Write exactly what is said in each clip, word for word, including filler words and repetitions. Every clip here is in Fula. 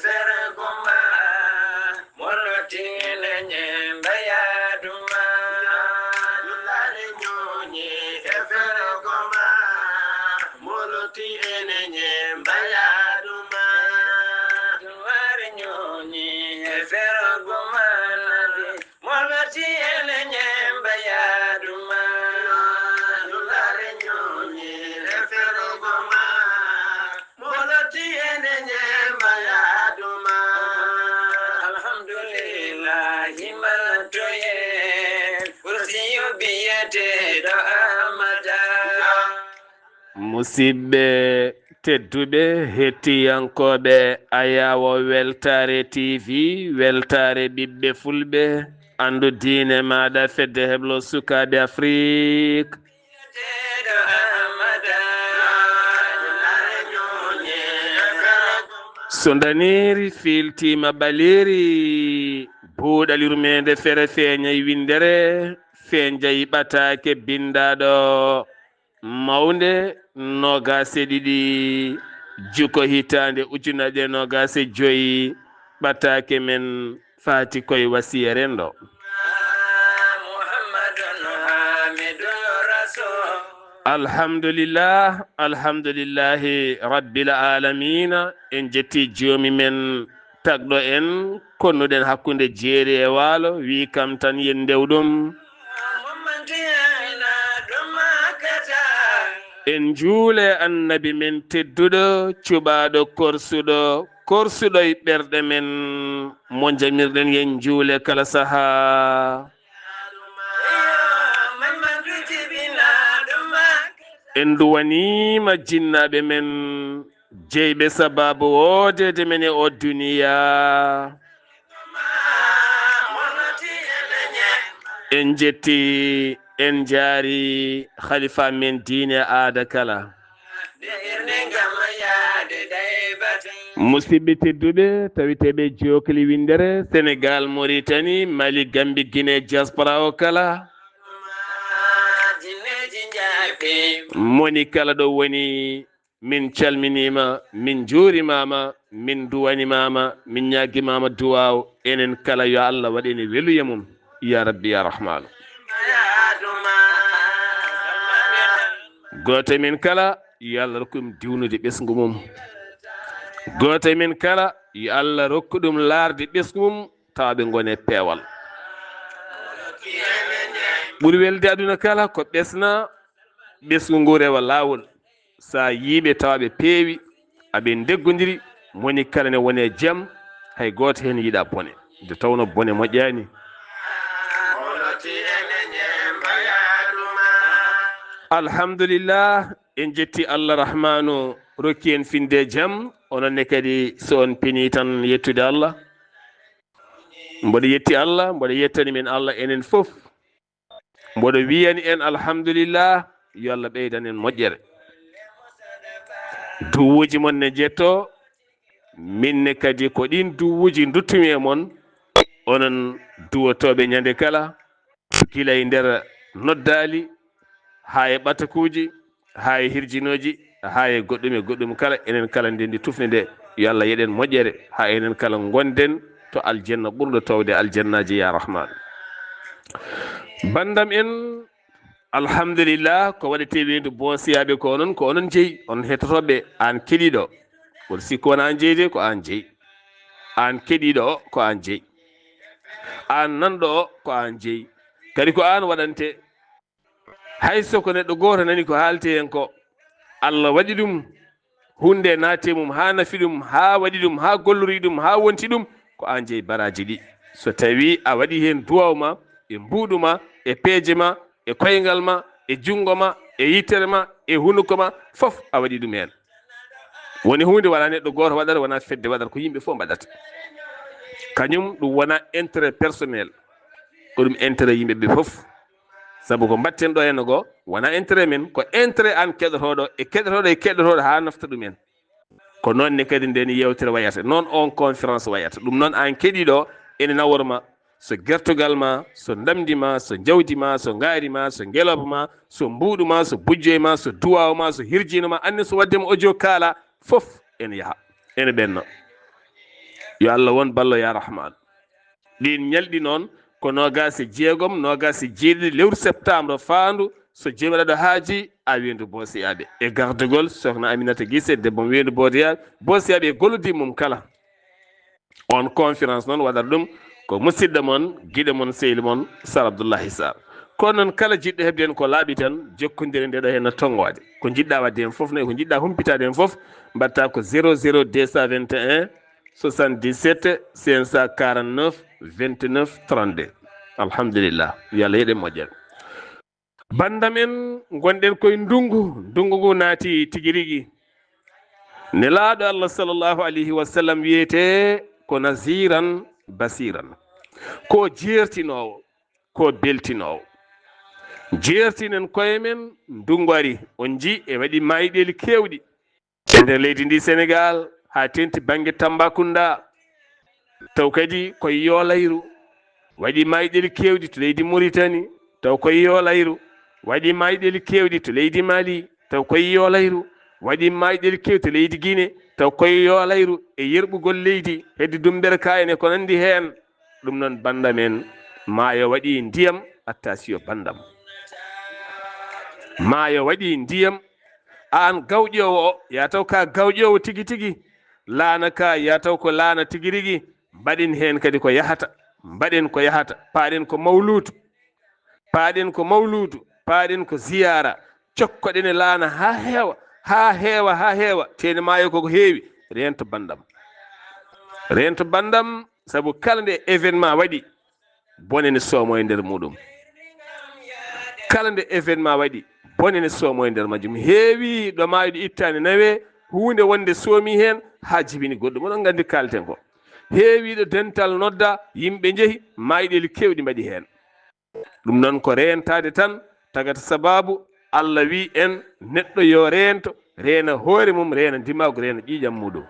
Fergoma, moloti ene nyemba yaduma. Dulare nyonyi e fergoma, moloti ene nyemba yaduma. Dulare nyonyi e fergoma, moloti ene nyemba yaduma. Dulare nyonyi e fergoma. Moloti ene nyemba yaduma. Alhamdulillahi, malatoye, kursiyu biyete do Ahmada. Musidɓe tedduɓe, hettiyankooɓe Ayawo Weltaare T V, Weltaare ɓiɓɓe Fulɓe, anndu diine maaɗa, fedde heblo sukaaɓe Afrik. So ndaneeri fiiltiima ɓaleeri, buuɗal yurmeende fere feeñay winndere, feeñay ɓataake binndaaɗo mawnde noogaas e ɗiɗi, juko hitaande ujunere e noogaas e joy, ɓataake men faati koye wasiya renndo. Alhamdulillah, alhamdulillahi rabbil alamina. En jetti joomi men tagɗo en, konnuɗen hakkunde jeeri e waalo, wi kam tan yen ndew ɗum. En njuule annabi men tedduɗo, cuɓaaɗo korsuɗo, korsuɗo e ɓerɗe men, mo njamirɗen yen njuule kala sahaa. En duwaniima jinnaaɓe men, jeyɓe sabaabu woodeede men e o duniya. En jetti, en njaari khalifa men diine aada kala. Musidɓe tedduɓe, taweteeɓe jookli winndere, Senegal, Mauritanie, Mali, Gambie, Guinée, diaspora o kala. Moni kala ɗo woni, min calminiima, min njuurimaama, min duwanimaama, min ñaagimaama duwaaw. Enen kala, yo Allah waɗ en e weluye mum, ya Rabbi, ya Rahmaanu. Gooto e men kala, yo Allah rokku ɗum diwnude ɓesngu mum. Gooto e men kala, yo Allah rokku ɗum laarde ɓesngu mum, tawa ɓe ngone peewal. Ɓuri welde aduna kala ko ɓesna, ɓesngu ngu rewa laawol. Sa yiiɓe tawa ɓe peewi, aɓe ndeggondiri, moni kala ne wone jam, hay gooto heen yiɗa bone. Nde tawno bone moƴƴaani. Alhamdulillah, en jetti Allah Rahmaanu, rokki en finde jam. Onon ne kadi, so on pini tan yettude Allah. Mboɗo yetti Allah, mboɗo yettani min Allah enen fof. Mboɗo wiyani en alhamdulillah, yo Allah ɓeydan en moƴƴere. Duwuuji mon ne njetto, min ne kadi ko ɗin duwuuji duttumi e mon, onon duwotooɓe ñande kala, gila e nder noddaali, haa e ɓatakuuji, haa e hirjinooji, haa e goɗɗum e goɗɗum kala, enen kala ndendi tufnde nde, yo Allah yeɗen moƴƴere, haa enen kala ngonden to aljanna ɓurɗo towde aljannaaji, ya Rahman. Bandam en, alhamdulillah, ko waɗetee weendu boosiyaaɓe ko onon, ko onon jeyi, on hettotooɓe, aan keɗiiɗo. Won sikku wona aan jeyi de, ko aan jeyi. Aan keɗiiɗo o, ko aan jeyi. Aan nanɗo o, ko aan jeyi. Kadi ko aan waɗante. Hay so ko neɗɗo gooto nani ko haalti heen ko, Allah waɗi ɗum, huunde naati e mum, haa nafi ɗum, haa waɗi ɗum, haa gollori ɗum, haa wonti ɗum, ko aan jeyi baraaji ɗi. So tawii a waɗi heen duwaaw ma, e mbuuɗu ma, e peeje ma, e koyngal ma, e junngo ma, e yittere ma, e hunuko ma, fof a waɗi ɗum heen. Woni huunde wonaa neɗɗo gooto waɗata, wonaa fedde waɗata, ko yimɓe fof mbaɗata. Kañum ɗum wonaa intérêt personnel, ko ɗum intérêt yimɓe ɓe fof. Sabu ko mbaɗten ɗo henna ko wonaa intérêt men, ko intérêt aan keɗotooɗo e keɗotooɗo e keɗotooɗo haa nafta ɗum en. Ko noon ne kadi nden yeewtere wayata, noon on conférence wayata. Ɗum noon aan keɗiiɗo ene naworma, so gertogal ma, so ndamndi ma, so jawdi ma, so ngaari ma, so ngelooba ma, so mbuuɗu ma, so bujjoy ma, so duwaaw ma, so hirjiino ma, anni so waɗde ma audio kaala, fof ene yaha, ene ɓenna. Yo Allah won ballo, ya Rahman. Ɗin ñalɗi noon ko noogaas e jeegom, noogaas e jeeɗiɗi lewru septembre faandu, so joomiraaɗo haaji, a weendu boosiyaaɓe. E gardugol Sokhna Aminata Gise, debbo mo weendu boosiyaaɓe, boosiyaaɓe e golludi mum kala. On conférence noon waɗata ɗum ko musidɗo mon, giɗo mon, sehil mon, Sar Abdoullahi Sar. Kono noon kala jiɗɗo heɓde en ko laaɓi tan, jokkondire nde ɗo heen no tonngoode. Ko njiɗɗa waɗde heen fof, nayi ko njiɗɗa humpitaade heen fof, mbaɗta ko zéro zéro deux cent vingt et un, soixante-dix-sept, cinq cent quarante-neuf, vingt-neuf, trente-deux. Alhamdulillah. Yo Allah yeɗen moƴƴere. Bandam en, ngonɗen koye ndungu, ndungu ngu naati tigi rigi. Nelaaɗo Allah sallallahu alayhi wa sallam wiyete ko naziran basiran. Ko jeertinoowo, ko beltinoowo. Jeertinen koye men, ndungu ari, on njii e waɗi mayɗeeli keewɗi. E nder leydi ndi Senegal, haa teŋti bannge Tambacounda, taw kadi koye yoolayru. Waɗi mayɗeeli keewɗi to leydi Mauritanie, taw koye yoolayru. Waɗi mayɗeeli keewɗi to leydi Mali, taw koye yoolayru. Waɗi mayɗeeli keewɗi to leydi Guinée, taw koye yoolayru. E yerɓugol leydi, hedde Dumberka en e ko nanndi heen. Ɗum noon, bannda men, maayo waɗi ndiyam, attention, banndam. Maayo waɗi ndiyam, aan gawƴoowo o, ya taw ka gawƴoowo tigi tigi, laana ka, ya taw ko laana tigi rigi, mbaɗen heen kadi ko yahata, mbaɗen ko yahata, paaɗen ko mawluudu, paaɗen ko mawluudu, paaɗen ko ziyaara, cokkoɗen e laana haa heewa, haa heewa, haa heewa, teeni maayo koko heewi, reento banndam. Reento banndam, sabu kala nde événement waɗi, bone ne soomo e nder muɗum. Kala nde événement waɗi, bone ne soomo e nder majjum. Heewi ɗo maayo ɗo ittaani nawe, huunde wonde soomi heen, haa jibini goɗɗum. Oɗon nganndi kalten ko. Heewi ɗo dental nodda, yimɓe njehi, mayɗeeli keewɗi mbaɗi heen. Ɗum noon ko reentaade tan, tagata sababu Allah wi en neɗɗo yo reento, reena hoore mum, reena ndimaagu, reena ƴiiƴam muɗum.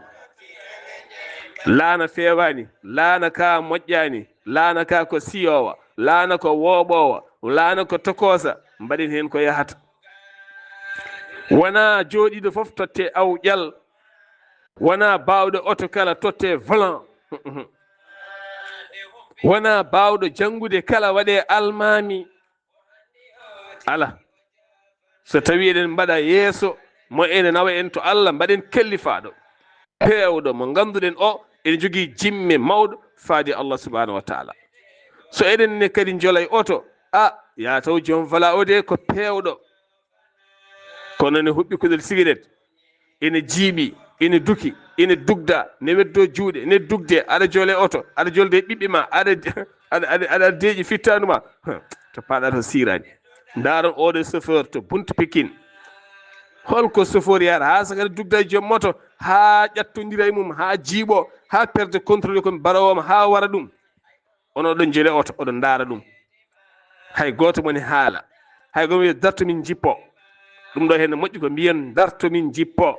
Laana feewaani, laana ka moƴƴaani, laana ka ko siyoowa, laana ko wooɓoowa, laana ko tokoosa, mbaɗen heen ko yahata. Wonaa jooɗiiɗo fof tottee awƴal, wonaa baawɗo oto kala tottee volant. Wonaa baawɗo janngude kala waɗee almaami. Alaa. So tawii eɗen mbaɗa yeeso mo ene nawa en to Allah, mbaɗen kellifaaɗo, peewɗo mo ngannduɗen o ene jogii jimme mawɗo faade Allah subhanahu wa taala. So eɗen ne kadi njolay oto, a, ya taw joom volant o de ko peewɗo. Kono ne huɓɓi kuɗel sigaret, ene jiiɓi, ene duki, ene dugda, ne weddoo juuɗe, ne dugde, aɗa jole oto, aɗa jolde e ɓiɓɓe ma, aɗa, aɗa, aɗa, aɗa deeƴi fittaandu ma. Huh, to paaɗa to siiraani. Ndaaron oɗo chauffeur to buntu Pikine. Holko chauffeur yahata haa saka dugda e joom moto, haa ƴattondira e mum, haa jiiɓo, haa perde contrôle ko baroowo ma, haa wara ɗum. Onon oɗon jele oto, oɗon ndaara ɗum. Hay gooto moni haala. Hay gooto wiya, "Darto min njippo." Ɗum ɗo heen no moƴƴi ko mbiyen, "Darto min njippo."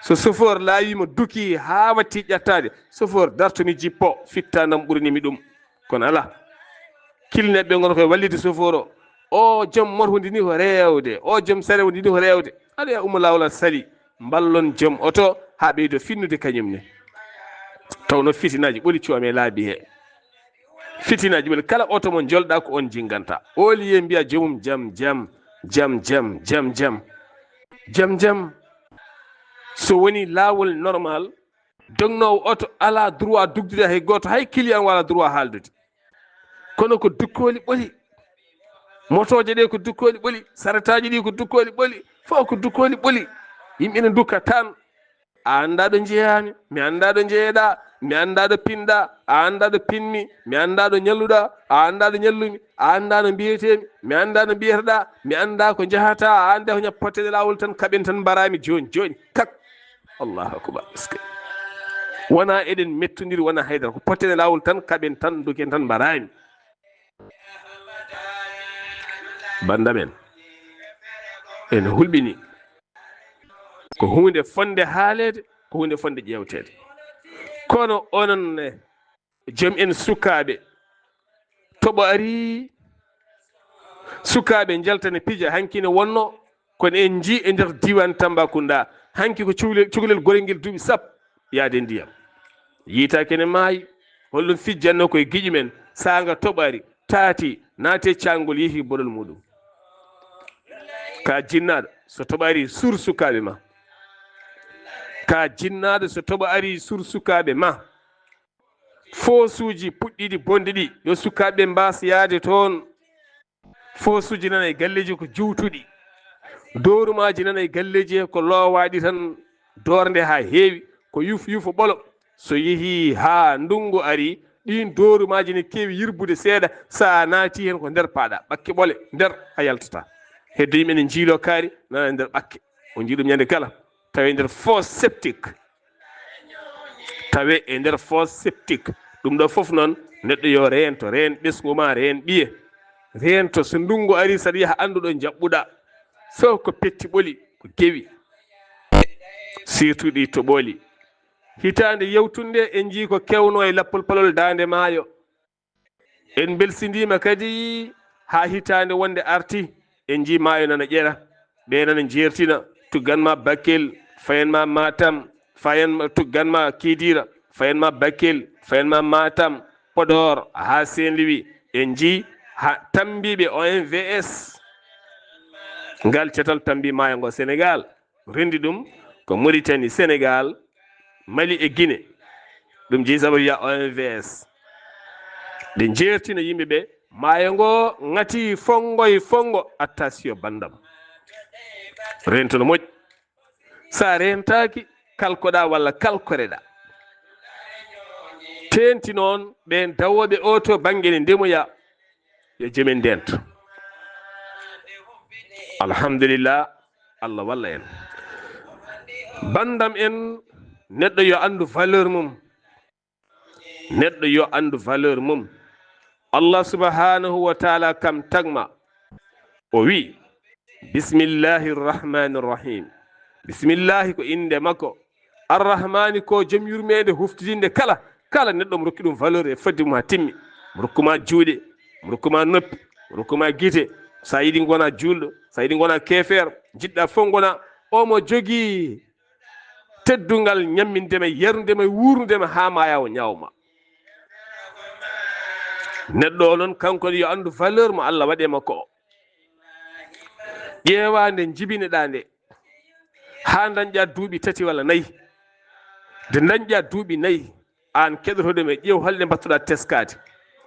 So chauffeur laawii mo duki haa watti ƴattaade, chauffeur, "Darto mi jippo, fittaandam ɓurani mi ɗum." Kono alaa. Kilineeɓe ɓe ngona koye wallitde chauffeur o. O joom moto ndi ni ko reewde, o joom sere ndi ni ko reewde. Aɗa wiya ummo laawol aɗa sali. Mballon joom oto haa ɓeydo finnude kañum ne. Tawno fitinaaji ɓoli coome laabi he. Fitinaaji ɓoli, kala oto mo njolɗa ko on jinganta. Oliye mbiya joomum jam, jam, jam, jam, jam, jam. Jam, jam. So woni laawol normal, dognoowo oto alaa droit dugdude hay gooto, hay client o alaa droit haaldude. Kono ko dukkooli ɓoli. Motooje ɗe ko dukkooli ɓoli, saretaaji ɗi ko dukkooli ɓoli, fof ko dukkooli ɓoli. Yimɓe ne dukka tan. A anndaa ɗo njeyaami, mi anndaa ɗo njeyeɗaa, mi anndaa ɗo pinɗaa, a anndaa ɗo pinmi, mi anndaa ɗo ñalluɗaa, a anndaa ɗo ñallumi, a anndaa no mbiyeteemi, mi anndaa no mbiyeteɗaa, mi anndaa ko njahataa, a anndaa ko ña-, potteɗe laawol tan, kaɓen tan mbaraami jooni, jooni, kak. Allahu akbar. Est-ce que wonaa eɗen mettondiri, wonaa haydara, ko potteɗe laawol tan, kaɓen tan, ndokken tan mbaraami. Bannda men, en hulɓini. Ko huunde fonde haaleede, ko huunde fonde ƴeewteede. Kono onon ne, joom en sukaaɓe, toɓo arii, sukaaɓe njalta ne pija, hanki ne wonno, kono en njii e nder diiwaan Tambacounda, hanki ko cukalel, cukalel gorel ngel duuɓi sappo yaade ndiyam. Yiitaaki ne maayi. Holɗum fijjanno koye giƴi men? Saanga toɓo ari, taati, naati e caangol, yehi bolol muɗum. Ka jinnaaɗo, so toɓo ari, sur sukaaɓe ma. Ka jinnaaɗo, so toɓo ari, sur sukaaɓe ma. Foosuuji puɗɗiiɗi bonde ɗi, yo sukaaɓe mbaas yaade toon. Foosuuji nana e galleeji ko juutuɗi. Doorumaaji nana e galleeji he ko loowaaɗi tan doornde haa heewi, ko yuf yufo ɓolo. So yehii haa ndunngu ari, ɗiin doorumaaji ne keewi yirbude seeɗa, so a naati heen ko nder paaɗa, ɓakke ɓole, nder a yaltata. Heddo yimɓe ne njiiloo kaari, nana e nder ɓakke. On njii ɗum ñande kala, tawi e nder fosse septique. Tawe e nder fosse septique. Ɗum ɗo fof noon, neɗɗo yo reento, reen ɓesngu ma, reen ɓiye. Reento, so ndunngu ari, saɗa yaha anndu ɗo njaɓɓuɗa. Fof ko petti ɓoli, ko kewi. Surtout ɗi toɓooli. Hitaande yawtunde, en njii ko kewno e lappol palol daande maayo. En mbelsindiima kadi haa hitaande wonde arti, en njii maayo nana ƴeɗa, ɓe nana njeertina, tuggan ma Bakel, fayan ma Matam, fayan ma, tuggan ma Kidira, fayan ma Bakel, fayan ma Matam, Podor, haa Saint-Louis, en njii haa tammbiiɓe O M V S. Ngal catal tammbi maayo ngo Senegaal. Renndi ɗum ko Mauritanie, Senegaal, Mali e Guinée. Ɗum jeyi sabu wiya O M V S. Ɗe njeertina yimɓe ɓe, maayo ngo ŋati fonngo e fonngo, attention banndam. Reento no moƴƴi. So a reentaaki, kalkoɗa walla kalkoreɗa. Teenti noon, ɓeen dawooɓe oo to bannge ne ndemoya, yo jomen ndento. Alhamdulillah, Allah walla en. Banndam en, neɗɗo yo anndu valeur mum. Neɗɗo yo anndu valeur mum. Allah subhanahu wa taala kam tagma. O wi, bismillahi rrahmani rrahim. Bismillahi ko innde makko. Arrahmani ko joom yurmeende huftidinde kala. Kala neɗɗo mo rokki ɗum valeur e fodde mum haa timmi. Mo rokkuma juuɗe, mo rokkuma noppi, mo rokkuma gite. Sa yiɗi ngona juulɗo, sa yiɗi ngona keefeer, jiɗɗa fof ngona. Omo jogii teddungal ñamminde ma, yarnude ma, wuurnude ma haa maaya o ñaawma. Neɗɗo o noon, kanko ne yo anndu valeur mo Allah waɗi e makko o. Ƴeewa nde njibineɗaa nde, haa dañƴa duuɓi tati walla nayi. Nde dañƴa duuɓi nayi, aan keɗotoɗo mi, ƴeew holɗe mbattuɗa teskaade.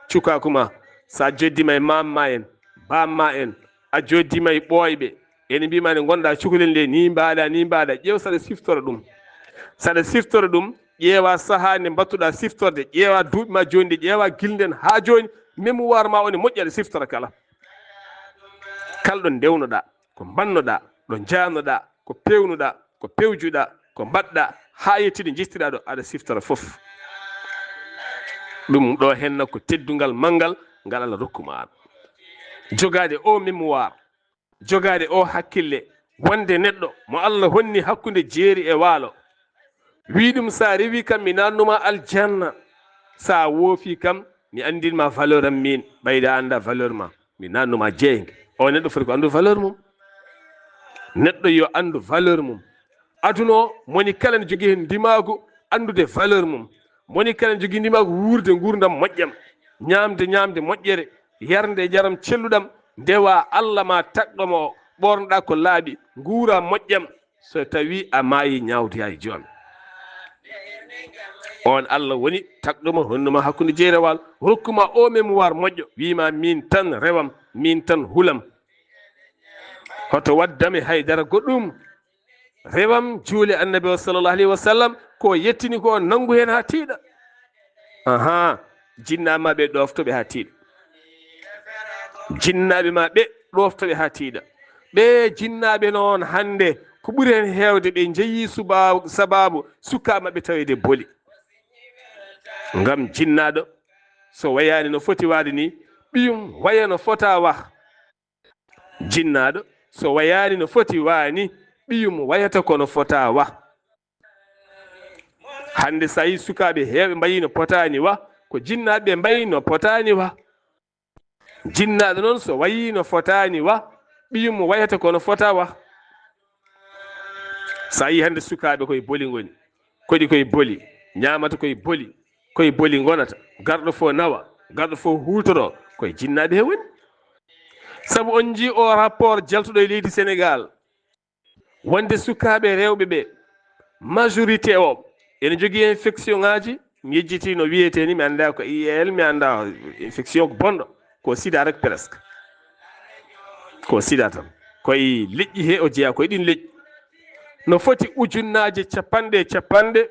Cukaaku ma, sa jooɗiima e maam ma en, baam ma en, a jooɗiima e ɓooyɓe, ene mbiima nde ngonɗa cukalel nde, ni mbaɗa, ni mbaɗa, ƴeew saɗa siftora ɗum. Saɗa siftora ɗum, ƴeewa sahaa nde mbattuɗa siftorde, ƴeewa duuɓi ma jooni ɗi, ƴeewa gilden haa jooni, mémoire ma o ne moƴƴi, aɗa siftora kala. Kala ɗo ndewnoɗa, ko mbannoɗa, ɗo njaanoɗa, ko peewnuɗa, ko pewjuɗa, ko mbaɗɗa, haa yettude njettira ɗo, aɗa siftora fof. Ɗum ɗo henna ko teddungal manngal ngal Allah rokkuma an. Jogaade o mémoire, jogaade o hakkille, wonde neɗɗo mo Allah honni hakkunde jeeri e waalo. Wi ɗum, sa rewi kam, mi nannuma aljanna. Sa woofi kam, mi anndinma valeur am min, ɓayda annda valeur ma. Mi nannuma jeeynge. O neɗɗo foti ko anndu valeur mum. Neɗɗo yo anndu valeur mum. Aduna o, moni kala ne jogii heen ndimaagu anndude valeur mum. Moni kala ne jogii ndimaagu wuurde nguurndam moƴƴam, ñaamde ñaamde moƴƴere, yarde njaram celluɗam, ndewa Allah ma tagɗo ma o, ɓoornoɗa ko laaɓi, nguura moƴƴam. So tawi a maayi, ñaawtoya e joom. On Allah woni tagɗo ma, honnu ma hakkunde jeeri e waalo, rokku ma o mémoire moƴƴo, wiima min tan rewam, min tan hulam. Hoto waddame haydara goɗɗum. Rewam juule Annabi o sallallahu alayhi wa sallam, ko yettini ko, nanngu heen haa tiiɗa. Aha, jinnaaɓe ma ɓe, ɗooftoɓe haa tiiɗa. Jinnaaɓe ma ɓe, ɗooftoɓe haa tiiɗa. Ɓe jinnaaɓe noon hannde, ko ɓuri heen heewde, ɓe njeyi suba-, sabaabu sukaaɓe maɓɓe taweede boli. Ngam jinnaaɗo, so wayaani no foti waade ni, ɓiyum waya no fota wa. Jinnaaɗo, so wayaani no foti wa ni, ɓiyum wayata ko no fota wa. Hannde, so a yii sukaaɓe heewɓe mbayi no potaani wa, ko jinnaaɓe ɓe mbayi no potaani wa. Jinnaaɗo noon, so wayii no fotaani wa, ɓiyum wayata ko no fota wa. So a yii hannde sukaaɓe koye boli ngoni, koɗi koye boli, Ñaamata koye boli, koye boli ngonata. Garɗo fof nawa, garɗo fof huutoro, koye jinnaaɓe he woni. Sabu on njii o rapport jaltuɗo e leydi Sénégal, wonde sukaaɓe rewɓe ɓe, majorité o, ene jogii infection ŋaaji, mi yejjitii no wiyetee ni, mi anndaa ko I E L, mi anndaa infection ko bonɗo, ko sida rek presque. Ko sida tan. Koye leƴƴi he o jeyaa, koye ɗin leƴƴi. No foti ujunnaaje capanɗe e capanɗe,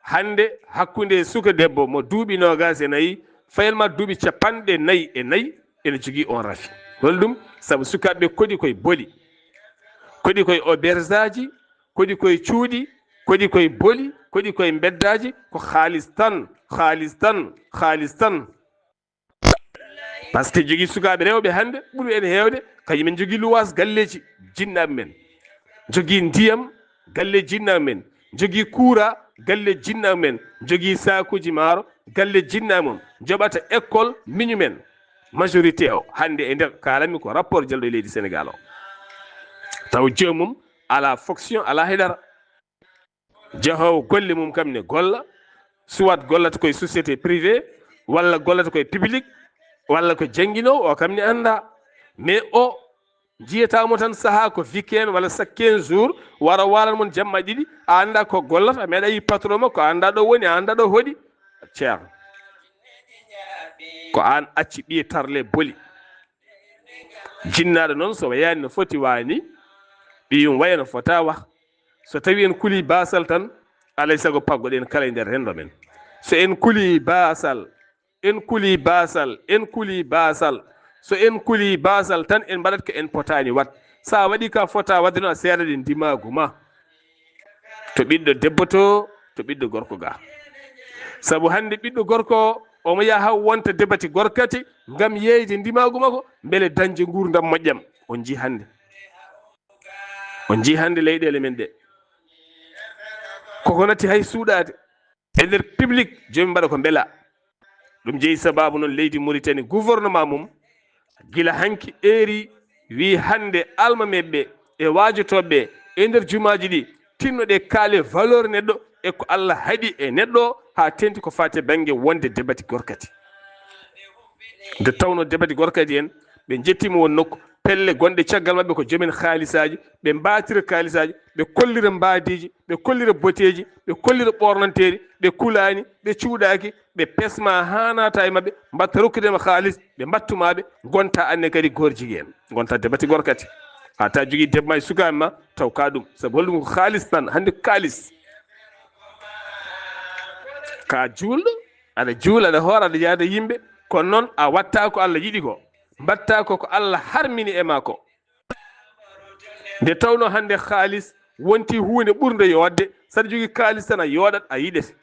hannde hakkunde suka debbo mo duuɓi noogaas e nayi, fayal ma duuɓi capanɗe nayi e nayi, ene jogii on rafi. Hol ɗum? Sabu sukaaɓe ɓe koɗi koye boli, koɗi koye auberge aji, koɗi koye cuuɗi, koɗi koye boli, koɗi koye mbeddaaji, ko haalis tan, haalis tan, haalis tan. Par ce que jogii sukaaɓe rewɓe hannde ɓuri en heewde, kañum en jogii luwaas galleeji jinnaaɓe men, jogii ndiyam galle jinnaaɓe men, jogii kuura galle jinnaaɓe men, jogii saakuuji maaro galle jinnaaɓe mum, joɓata école miñum en. Majorité o hannde e nder kaalanmi ko rapport jalɗo e leydi Sénégal o. Taw joomum alaa fonction, alaa hay dara. Jahoowo golle mum kam ne golla, soit gollata koye société privée, walla gollata koye public, walla ko jannginoowo, o kam ne anndaa. Mais o njiyataamo tan sahaa ko weekend walla chaque quinze jours, wara waalan mon jamma ɗiɗi, a anndaa ko gollata, a meeɗa yi patron makko, a anndaa ɗo woni, a anndaa ɗo hoɗi. Ceerno, ko aan acci ɓiye tarle boli. Jinnaaɗo noon, so wayaani no foti waani, ɓiyum waya no fota wa. So tawi en kuli baasal tan, alay sago paggoɗen kala e nder renndo men. So en kuli baasal, en kuli baasal, en kuli baasal. So en kuli baasal tan, en mbaɗat ko en potaani waɗ. So a waɗi ka fota waɗde noon, a seedaɗe ndimaagu ma. To ɓiɗɗo debbo to, to ɓiɗɗo gorko ga. Sabu hannde ɓiɗɗo gorko, omo yaha wonta debati gorkati ngam yeeyde ndimaagu makko, mbele dañde nguurndam moƴƴam. On njii hannde. On njii hannde leyɗeele men ɗe. Koko natti hay suuɗaade. E nder public, jomi mbaɗa ko mbela. Ɗum jeyi sababu noon leydi Mauritanie, gouvernement mum, gila hanki eeri, wi hannde almameeɓe e waajotooɓe e nder jumaaji ɗi, tinno ɗe kaale valeur neɗɗo e ko Allah haɗi e neɗɗo, haa tenti ko faati e bannge wonde debati gorkati. Nde tawno debati gorkati en, ɓe njettiima won nokku, pelle gonɗe caggal maɓɓe ko joomen haalisaaji, ɓe mbaatira kaalisaaji, ɓe kollira mbaadiiji, ɓe kollira boteeji, ɓe kollira ɓoornanteeri, ɓe kulaani, ɓe cuuɗaaki, ɓe pesma haa naata e maɓɓe, mbatta rokkude ma haalis, ɓe mbattu ma ɓe, ngonta anne kadi goor jigeen, ngonta debati gorkati. A ta jogii debbo ma e sukaaɓe ma, taw ka ɗum. Sabu holɗum? Ko haalis tan, hannde ko kaalis. Ka juulɗo, aɗa juula, aɗa hoora, aɗa yaada yimɓe, kono noon a watta ko Allah yiɗi ko, mbatta ko ko Allah harmini e ma ko. Nde tawno hannde haalis wonti huunde ɓurnde yoodde, saɗa jogii kaalis tan a yooɗat, a yiɗete.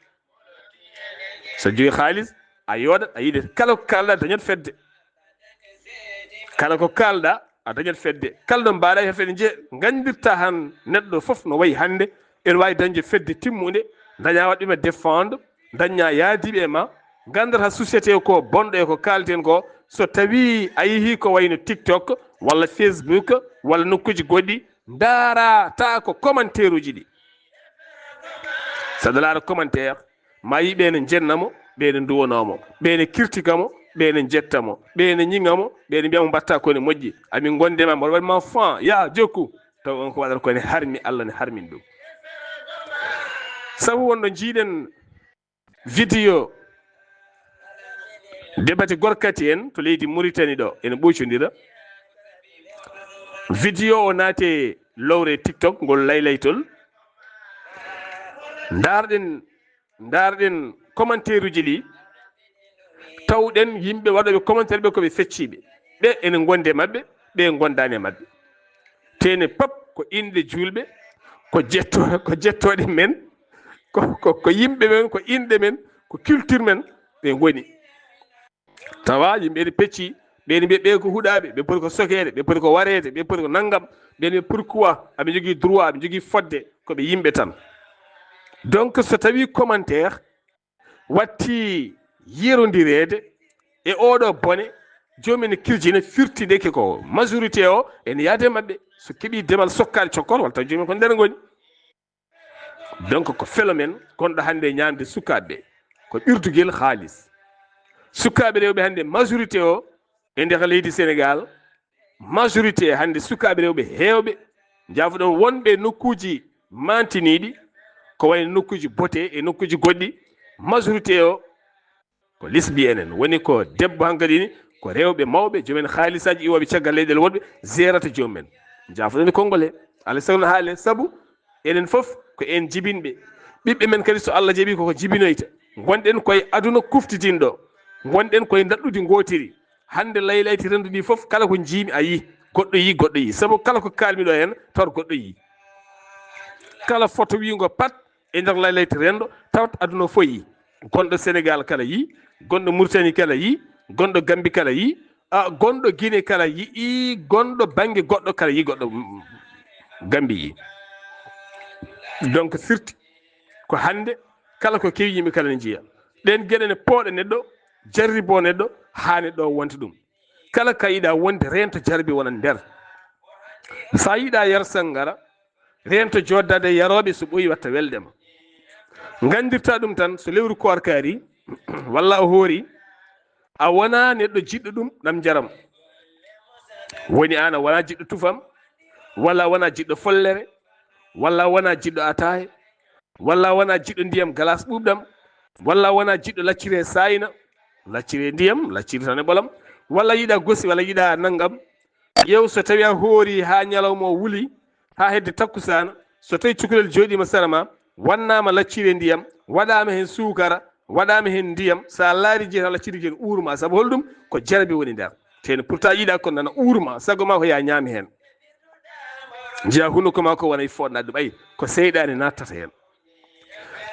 So jogii haalis, a yooɗat, a yiɗete. Kala ko kaalɗa dañat fedde. Kala ko kaalɗa, a dañat fedde. Kala no mbaɗa he fedde nje nganndirta han neɗɗo fof no wayi hannde, ene waawi dañde fedde timmunde, daña waɗɓe ma défendre, daña yaadiiɓe e ma, nganndata société ko bonɗo e ko kaalten ko, so tawii a yehii ko wayno TikTok, walla Facebook, walla nokkuuji goɗɗi, ndaara ta ko commentaire uji ɗi. Saɗa laara commentaire, ma yi ɓe ne njenna mo, ɓe ne nduwonoo mo, ɓe ne kirtika mo, ɓe ne njetta mo, ɓe ne ñiŋa mo, ɓe ne mbiya mo mbatta ko ne moƴƴi. Amin gonde ma, mboɗo waɗi ma fan, ya jokku. Taw on ko waɗata ko ne harmi Allah ne harmin ɗum. Sabu wonɗo njiiɗen vidéo debate gorkati en to leydi Mauritanie ɗo, ene ɓoycondira. Vidéo o naate lowre TikTok ngol laylaytol. Ndaarɗen, ndaarɗen commentaire uji ɗi. Tawɗen yimɓe waɗooɓe commentaire ɓe ko ɓe fecciiɓe. Ɓe ene ngondi e maɓɓe, ɓe ngondaani e maɓɓe. Tene pap ko inɗe juulɓe, ko jetto-, ko jettooɗe men, ko, ko, ko yimɓe men, ko inɗe men, ko culture men ɓe ngoni. Tawa yimɓe ene pecci, ɓe ene mbiya ɓe ko huɗaaɓe, ɓe poti ko sokeede, ɓe poti ko wareede, ɓe poti ko nanngam, ɓe ene mbiya pourquoi aɓe njogii droit, aɓe njogii fodde, ko ɓe yimɓe tan. Donc so tawii commentaire watti yerondireede e oɗo bone, joomum ene kirjina firti ndeke ko majorité o ene yaade maɓɓe. So keɓi demal sokkaade cokkol, walla taw joomum ko nder ngoni. Donc ko phénomène gonɗo hannde e ñaamde sukaaɓe ɓe, ko ɓirtugel haalis. Sukaaɓe rewɓe hannde, majorité o e nder leydi Sénégal, majorité hannde sukaaɓe rewɓe heewɓe, njaafoɗon, wonɓe e nokkuuji maantiniiɗi, ko wayi no nokkuuji bote e nokkuuji goɗɗi, majorité o ko lesbienne en, woni ko debbo hankadi ni, ko rewɓe mawɓe, joom en haalisaaji, iwooɓe caggal leyɗeele woɗɓe, jeerata joom en. Njaafoɗon e konngol he, alaa e sago no haale, sabu enen fof ko en jibinɓe. Ɓiɓɓe men kadi, so Allah jaɓi, koko jibinoyta. Ngonɗen koye aduna kuftitinɗo. Ngonɗen koye ndaɗɗudi ngootiri. Hannde laylayti renndo ɗi fof, kala ko njiimi a yii. Goɗɗo yii, goɗɗo yii. Sabu kala ko kaalmi ɗo heen, tawat goɗɗo yii. Kala photo wiingo pat e nder laylayti renndo, tawat aduna o fof yii. Gonɗo Sénégal kala yii, gonɗo Mauritanie kala yii, gonɗo Gambie kala yii, a, gonɗo Guinée kala yii, gonɗo bannge goɗɗo kala yii, goɗɗo, mm, Gambie yii. Donc, firti ko hannde kala ko kewi yimɓe kala ne njiya. Ɗeen geɗe ne pooɗa neɗɗo, jarribo neɗɗo, haa neɗɗo o wonta ɗum. Kala ka yiɗa wonde, reento jarbi wona nder. So a yiɗa yar sanngara, reento jooɗdaade e yarooɓe, so ɓooyi watta welde ma. Nganndirta ɗum tan, so lewru koorka ari, walla a hoori, a wona neɗɗo jiɗɗo ɗum ɗam njaram. Woni aan a wona jiɗɗo tufam, walla a wona jiɗɗo follere, walla a wona jiɗɗo ataaye, walla a wona jiɗɗo ndiyam galas ɓuuɓɗam, walla a wona jiɗɗo laccire saayna, laccire ndiyam, laccire tan e ɓolam, walla yiɗa gosi, walla yiɗa nanngam. Ƴeew, so tawi a hoori haa ñalawma o wuli, haa hedde takkusaan, so tawi cukalel jooɗiima sara ma, wannaama laccire ndiyam, waɗaama heen suukara, waɗaama heen ndiyam, so a laari jeyi tan laccire ndiyam uurma, sabu holɗum? Ko jarbi woni nder. Te ne pourtant yiɗa kon nana uurma, sago ma ko ya ñaami heen. Njiya hunuko ma ko wona e fooɗnaade ɗum. Ayi, ko seyɗaane nattata heen.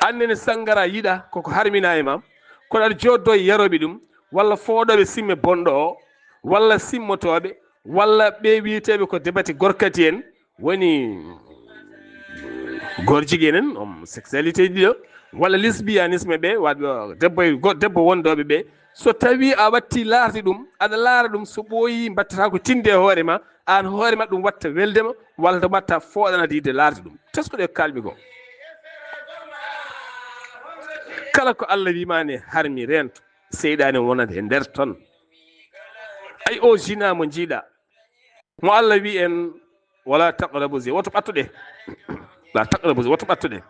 Aan nene sanngara yiɗa koko harmina e ma, kono aɗa jooddoo e yarooɓe ɗum, walla fooɗooɓe simme bonɗo o, walla simmotooɓe, walla ɓe wiyeteeɓe ko debate gorkati en, woni gorjigi en, homosexualité ɗiɗo, walla lesbianisme ɓe, waɗɓe debbo e go-, debbo wondooɓe ɓe. So tawi a watti laarde ɗum, aɗa laara ɗum, so ɓooyi mbattata ko tinde e hoore ma, aan hoore ma ɗum watta welde ma, walla ɗum watta fooɗanaade yiɗde laarde ɗum. Tesko ɗe kalmi ko. Kala ko Allah wi ma ne harmi, reento, seyɗaane wonat e nder ton. Ay, o zina mo njiɗa, mo Allah wi en, "Wala taqrabu zina." Woto ɓattuɗe. La taqrabu zina, woto ɓattuɗe.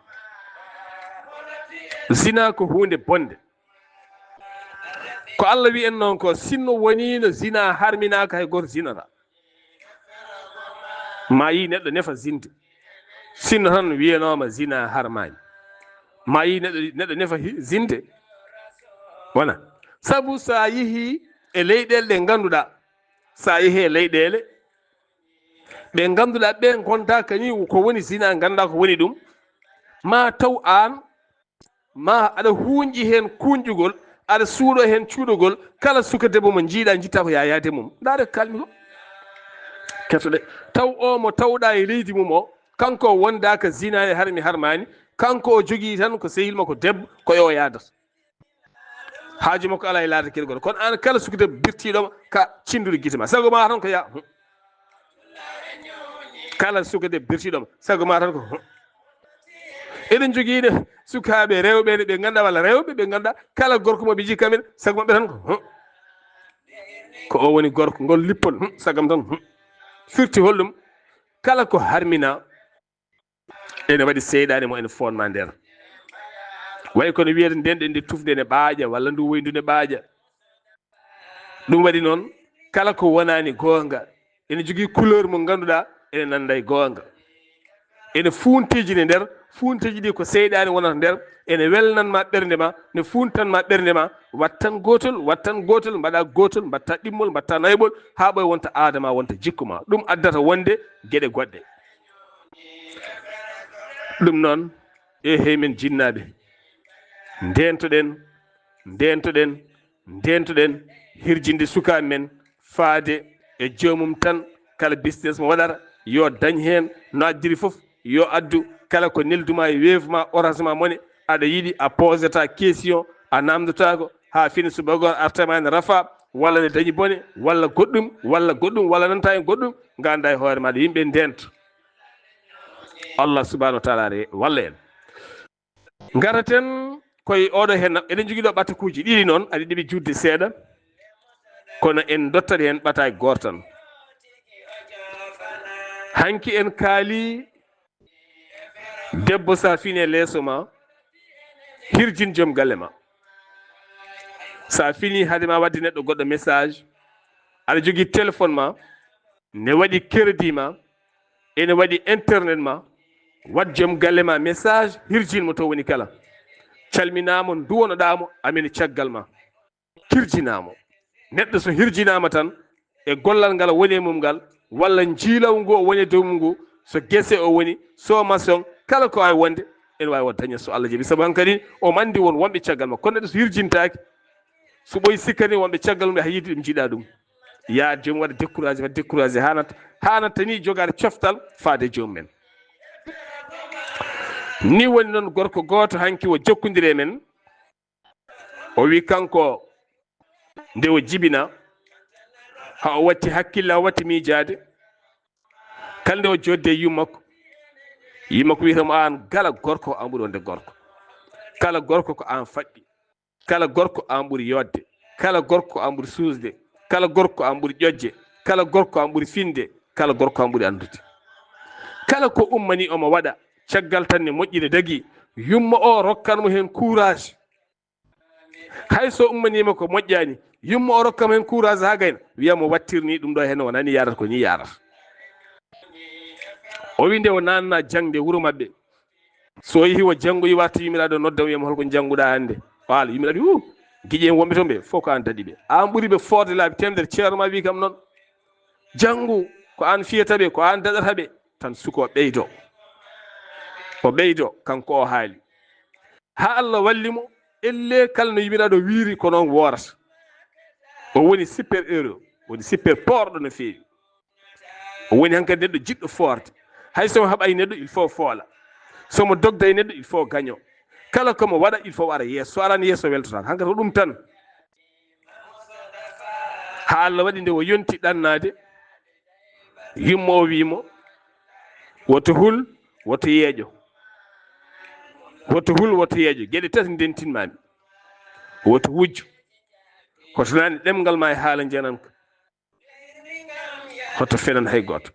Zina ko huunde bonde. Ko Allah wi en noon ko, sinno wonino zina harminaaka, hay gooto zinata. Ma yi neɗɗo nefa zinde. Sinno tan wiyanooma zina harmaani. Ma yi neɗɗo, neɗɗo nefa hi-, zinde. Wona. Sabu so a yehi e leyɗeele ɗe ngannduɗaa, so a yehi e leyɗeele ɓe ngannduɗaa, ɓe ngonta kani ko woni zina, ngannduɗaa ko woni ɗum, ma taw aan, ma aɗa huunƴi heen kuunƴugol, aɗa suuɗo heen cuuɗogol, kala suka debbo mo njiiɗa, njitta ko yaayaade mum. Ndaare ko kalmi ko. Keɗoɗe. Taw o mo tawɗa e leydi mum o, kanko o wonda ka zina e harmi harmaani, kanko o jogii tan ko sehil makko debbo, ko e o yaadata. Haaju makko alaa e laarde kadi goɗɗo. Kono aan kala suka debbo birtiiɗo ma ka cinndude gite ma. Sago ma tan ko yaa. Hmm. Kala suka debbo birtiiɗo ma, sago ma tan ko, hmm. Eɗen jogii ne sukaaɓe rewɓe ne ɓe ngannduɗaa, walla rewɓe ɓe ngannduɗaa, kala gorko mo ɓe njii kamɓe ne, sago maɓɓe tan ko, hmm. Ko o woni gorko, ngol lippol, hmm, sagam tan, hmm. Firti holɗum? Kala ko harmina, ene waɗi seyɗaane mo ene foonma nder. Way kono wiyata nden ɗo nde tufde ne ɓaaƴa, walla ndu woyndu ne ɓaaƴa. Ɗum waɗi noon, kala ko wonaani goonga, ene jogii couleur mo ngannduɗaa ene nannda e goonga. Ene fuuntiji ne nder, fuuntiji ɗi ko seyɗaane wonata nder, ene welnan ma ɓernde ma, ne fuuntan ma ɓernde ma, wattan gootol, wattan gootol, mbaɗa gootol, mbatta ɗimmol, mbatta nayoɓol, haa ɓooya wonta aada ma, wonta jikku ma. Ɗum addata wonde geɗe goɗɗe. Ɗum noon, e hey men jinnaaɓe, ndeentoɗen, ndeentoɗen, ndeentoɗen hirjinde sukaaɓe men faade e joomum tan. Kala business mo waɗata, yo dañ heen no addiri fof, yo addu. Kala ko nelduma e Wave ma, Orange ma, Money, aɗa yiɗi, a posata question, a namdotaako haa fini subagol artama ne rafa, walla ne dañi bone, walla goɗɗum, walla goɗɗum, walla nanta en goɗɗum, ngannda e hoore maɗa. Yimɓe ndeento. Allah subhanahu wa taala re-, walla en. Ngaraten koye oɗo hen, eɗen jogii ɗo ɓatakuuji ɗiɗi noon, aɗa yiɗi ɓe juutde seeɗa, kono en dottat heen ɓataake gooto tan. Hanki en kaali, debbo, so a fini e leeso ma, hirjin joom galle ma. So a fini, hade ma waɗde neɗɗo goɗɗo message, aɗa jogii téléphone ma, ne waɗi crédit ma, ene waɗi internet ma, waɗ joom galle ma message, hirjin mo to woni kala. Calminaa mo, nduwanoɗaa mo, amen caggal ma. Hirjinaa mo. Neɗɗo so hirjinaama tan, e gollal ngal woni e mum ngal, walla njiilaw ngu o woni e dow mum ngu, so gese o woni, so maçon, kala ko waawi wonde, ene waawi o daña so Allah jaɓi. Sabu hankadi omo anndi won wonɓe caggal makko. Kono neɗɗo so hirjintaaki, so ɓooyi sikkani wonɓe caggal mum, ɓe haa yiide ɗum, njiɗa ɗum. Yaa joom waɗa découragé, waɗa découragé, haanata, haanata ni jogaade coftal faade joom men. Ni woni noon gorko gooto hanki o jokkondiri e men. O wi kanko nde o jibina, haa o watti hakkille, haa o watti miijaade. Kala nde o joddi e yummakko, yummakko wiyata mo, "Aan kala gorko ko aan ɓuri wonde gorko. Kala gorko ko aan faɗɗi. Kala gorko ko aan ɓuri yodde. Kala gorko ko aan ɓuri suusde. Kala gorko ko aan ɓuri ƴoƴde. Kala gorko ko aan ɓuri finde. Kala gorko ko aan ɓuri anndude." Kala ko ummani omo waɗa, caggal tan ne moƴƴi ne dagi, yumma o rokkan mo heen courage. Hay so ummaniima ko moƴƴaani, yumma o rokka mo heen courage haa gayna, wiya mo wattir ni ɗum ɗo heen o nani yarata ko ni yarata. O wi nde o naanna jaŋde wuro maɓɓe. So o yehi o janngoyi warta yummiraaɗo nodda mo wiya mo holko njannguɗaa hannde? O haala yummiraaɗo wi, "Uu, giƴe en wonɓe toon ɓe fof ko aan daɗi ɓe. Aan ɓuri ɓe foorde laabi teemedere, ceerno ma wi kam noon. Janngu ko aan fiyata ɓe, ko aan daɗata ɓe." Tan suka o ɓeydo. O ɓeydo, kanko o haali. Haa Allah walli mo, ellee kala no yummiraaɗo wiiri ko noon woorata. O woni super héros, woni super poorɗo no feewi. O woni hankadi neɗɗo jiɗɗo foorde. Hay so mo haɓay neɗɗo, il faut foola. So mo dogda e neɗɗo, il faut gaño. Kala ko mo waɗa, il faut ara yeeso. So arani yeeso, weltotaako. Hankadi ko ɗum tan. Haa Allah waɗi nde o yonti ɗannaade, yumma o wi mo, "Woto hul, woto yeeƴo. Woto hul, woto yeeƴo. Geɗe tati ndentinmaami. Woto wujju. Hoto naan ɗemngal ma e haala njananka. Hoto fenan hay gooto."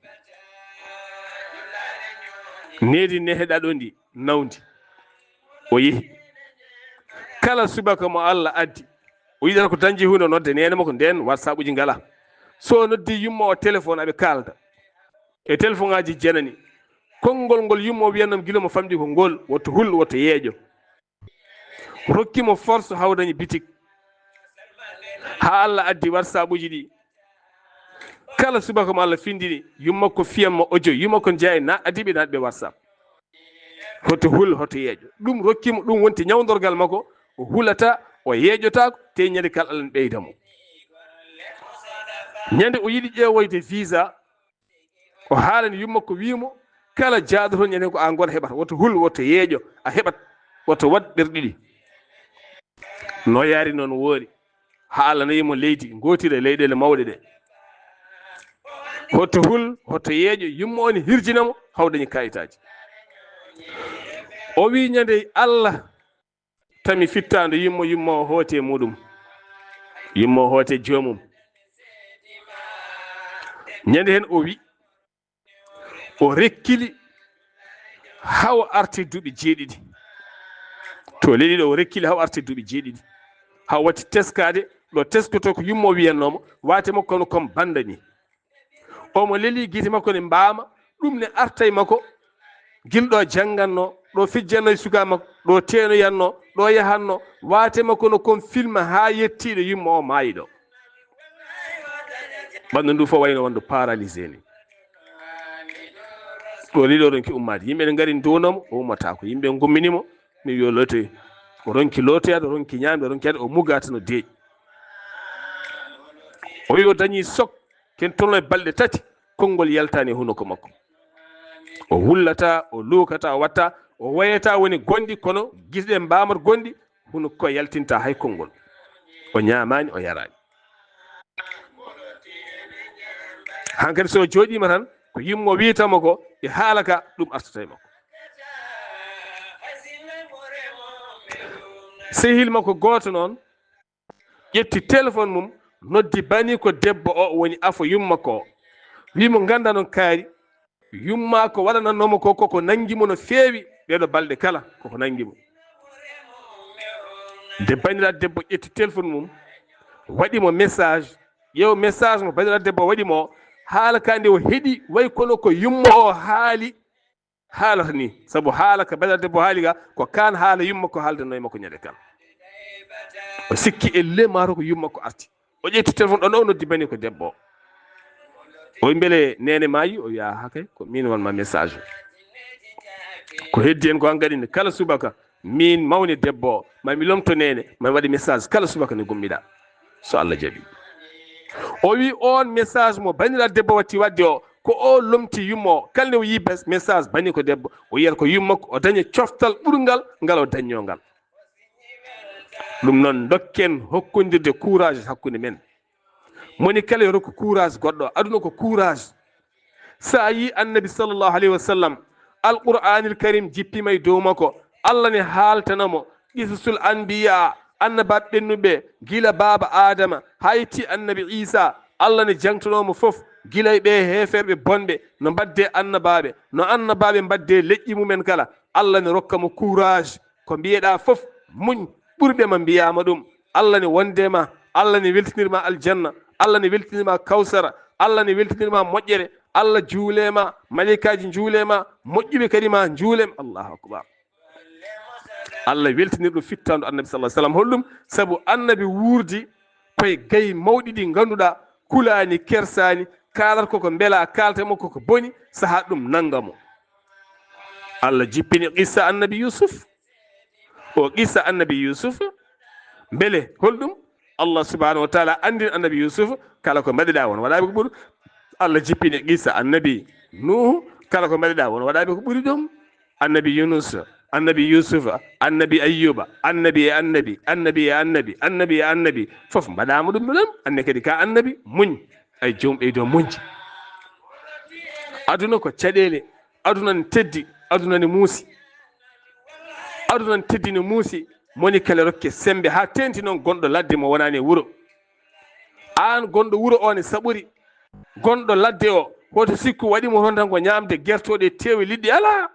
Needi nehe ɗaɗo ndi nawndi. O yehi. Kala subaka mo Allah addi, o yiɗata ko dañde huunde, o nodda neene makko, ndeen WhatsApp uji ngalaa. So o noddi yumma o téléphone, aɓe kaalda e téléphone ngaaji jenani. Konngol ngol yumma o wiyanno mo gila mo famɗi ko ngol, "Woto hul, woto yeeƴo." Rokki mo force haa o dañi bitik. Haa Allah addi WhatsApp uji ɗi. Kala subaka mo Allah findini, yumma ko fiyan mo audio, yumma ko jeeya na adiɓe naatɓe WhatsApp. Hoto hul, hoto yeeƴo. Ɗum rokki mo, ɗum wonti ñawndorgal makko, o hulata, o yeeƴotaako, te ñande kala Allah ne ɓeyda mo. Ñande o yiɗi ƴeewoyde visa, o haalani yumma ko wii mo, "Kala jaaɗo toon ñande ko aan gooto heɓata, woto hul, woto yeeƴo, a heɓat, woto waɗ ɓerɗe ɗiɗi." No yaari noon woori, haa Allah nawi mo leydi ngootiri e leyɗeele mawɗe ɗe. Hoto hul, hoto yeeƴo, yumma o ne hirjina mo, haa o dañi kaayitaaji. O wii ñande Allah tami fittaandu yumma, yumma o hooti e muɗum. Yumma o hooti e joomum. Ñande heen o wi, o rekkili haa o arti duuɓi jeeɗiɗi. To leli ɗo o rekkili haa o arti duuɓi jeeɗiɗi. Haa o watti teskaade ɗo teskotoo ko yumma o wiyannoo mo, waate makko kono comme bannda ni. Omo leli gite makko ne mbaama, ɗum ne arta e makko. Gila ɗo janngannoo, ɗo fijjannoo e suka makko, ɗo teenoyannoo, ɗo yahannoo, waate makko no comme film haa yettiiɗo yumma o maayi ɗo. Ɓanndu ndu fof wayno wonde paralysé ni. Ɗo leli o ronki ummaade. Yimɓe ne ngari nduwno mo, o ummataako. Yimɓe ngummini mo, mi wiyo lootoy. O ronki lootoyaade, o ronki ñaamde, o ronki yaade, o mugaata no deeƴi. O wi o dañi sok, ken tolno e balɗe tati, konngol yaltaani e hunuko makko. O wullata, o luukata, o watta, o wayata woni gonɗi, kono gisɗe mbaamata gonɗi, hunuko ko yaltinta hay konngol. O ñaamaani, o yaraani. Hankadi so o jooɗiima tan, ko yumma wiyata mo ko e haala ka, ɗum artata e makko. Sehil makko gooto noon ƴetti téléphone mum, noddi bani ko debbo o woni afo yumma ko. Wi mo, "Ngannda noon kaari, yumma ko waɗanannoo mo ko, koko nanngi mo no feewi, ɗeɗo balɗe kala, koko nanngi mo." De banira debbo ƴetti téléphone mum, waɗi mo message. Ƴeew message mo banira debbo waɗi mo, haala ka nde o heɗi, way kono ko yumma o haali, haalata ni. Sabu haala ka banira debbo haali ga, ko kaan haala yumma ko haaldanoo e makko ñande kala. O sikki elle maaro ko yumma ko arti. O ƴetti téléphone ɗon, o noddi bani ko debbo. O wi, "Mbele neene maayi?" O wiya, "Haa kay, ko min won ma message." Ko heddi en ko an gadini kala subaka, min mawni debbo, ma mi lomto neene, ma mi waɗi message kala subaka nde gummiɗa. So Allah jaɓi. O wi on message mo banira debbo watti wadde o, ko o lomti yumma o. Kala nde o yi bes-, message bani ko debbo, o yiyata ko yumma ko, o daña coftal ɓurgal ngal o dañño ngal. Ɗum noon, dokken hokkondirde courage hakkunde men. Moni kala yo rokku courage goɗɗo. Aduna ko courage. Sa yi Annabi sallallahu alayhi wa sallam, Alqur'anil Karim jippima e dow makko. Allah ne haaltana mo qisasul anbiya, annabaaɓe ɓennuɓe, gila baaba Adama, haa yetti Annabi Isa. Allah ne jangtono mo fof, gila e ɓe heeferɓe bonɓe, no mbadde annabaaɓe, no annabaaɓe mbadde leƴƴi mumen kala. Allah ne rokka mo courage. Ko mbiyeɗa fof, muñ, ɓurɓe ma mbiyama ɗum. Allah ne wonde ma, Allah ne weltinirma aljanna, Allah ne weltinirma kawsara, Allah ne weltinirma moƴƴere, Allah juule ma, malaykaaji njuule ma, moƴƴuɓe kadi ma njuule ma. Allahu akbar. Allah weltinir ɗum fittandu Annabi sallallahu alaihi wasallam. Holɗum? Sabu Annabi wuurdi koye gayi mawɗi ɗi ngannduɗaa kulaani, kersaani, kaalata koko mbela, kaalta mo koko boni, saha ɗum nannga mo. Allah jippini qissa Annabi Yusuf. O qissa Annabi Yusuf, mbele holɗum? Allah subhanahu wa taala anndin Annabi Yusuf, kala ko mbaɗiɗaa won waɗaaɓe ko ɓuri. Allah jippini qissa Annabi Nuhu, kala ko mbaɗiɗaa won waɗaaɓe ko ɓuri ɗum. Annabi Yunus, Annabi Yusuf, Annabi Ayyuba, annabi e annabi, annabi e annabi, annabi e annabi, fof mbaɗaama ɗum ɗum. Anne kadi ka annabi, muñ. Ay joom ɓeydo muñde. Aduna ko caɗeele, aduna ne teddi, aduna ne muusi. Aduna ne teddi ne muusi, moni kala rokke sembe haa teenti noon gonɗo ladde mo wonaani e wuro. Aan gonɗo wuro o ne saɓori, gonɗo ladde o, hoto sikku waɗi mo toon tan ko ñaamde gertooɗe e teewe liɗɗi alaa.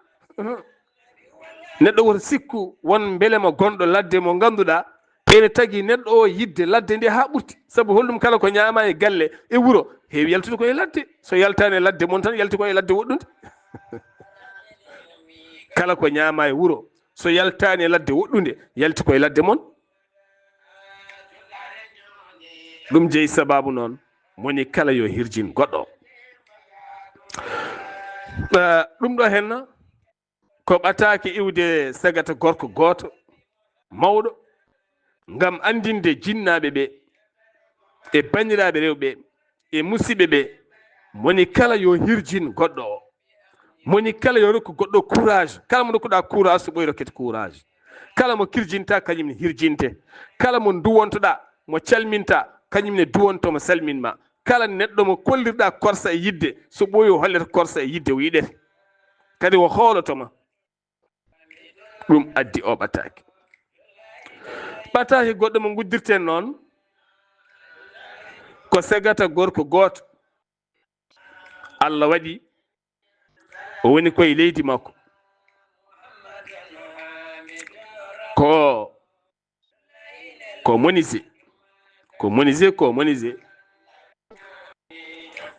Neɗɗo woto sikku won mbelema gonɗo ladde mo ngannduɗaa ene tagi neɗɗo o yiɗde ladde nde haa ɓurti. Sabu holɗum? Kala ko ñaama e galle, e wuro, heewi yaltude ko e ladde. So yaltaani e ladde mon tan, yalti ko e ladde woɗɗunde. Kala ko ñaama e wuro, so yaltaani e ladde woɗɗunde, yalti ko e ladde mon. Ɗum jeyi sababu noon, moni kala yo hirjin goɗɗo. Eh, ɗum ɗo henna, ko ɓataake iwde sagata gorko gooto mawɗo, ngam anndinde jinnaaɓe ɓe, e banndiraaɓe rewɓe, e musiɓɓe ɓe, moni kala yo hirjin goɗɗo o. Moni kala yo rokku goɗɗo courage. Kala mo rokkuɗaa courage, so ɓooyi rokkete courage. Kala mo kirjinta, kañum ne hirjinte. Kala mo duwontoɗaa, mo calminta, kañum ne duwonto mo salmin ma. Kala neɗɗo mo kollirɗaa korsa e yidde, so ɓooyi o hollete korsa e yidde o yiɗete. Kadi o hooloto ma. Ɗum addi o ɓataake. Ɓataake goɗɗo mo nguddirten noon, ko segata gorko gooto. Allah waɗi o woni koye leydi makko. Ko, ko menuisier, ko menuisier, ko menuisier.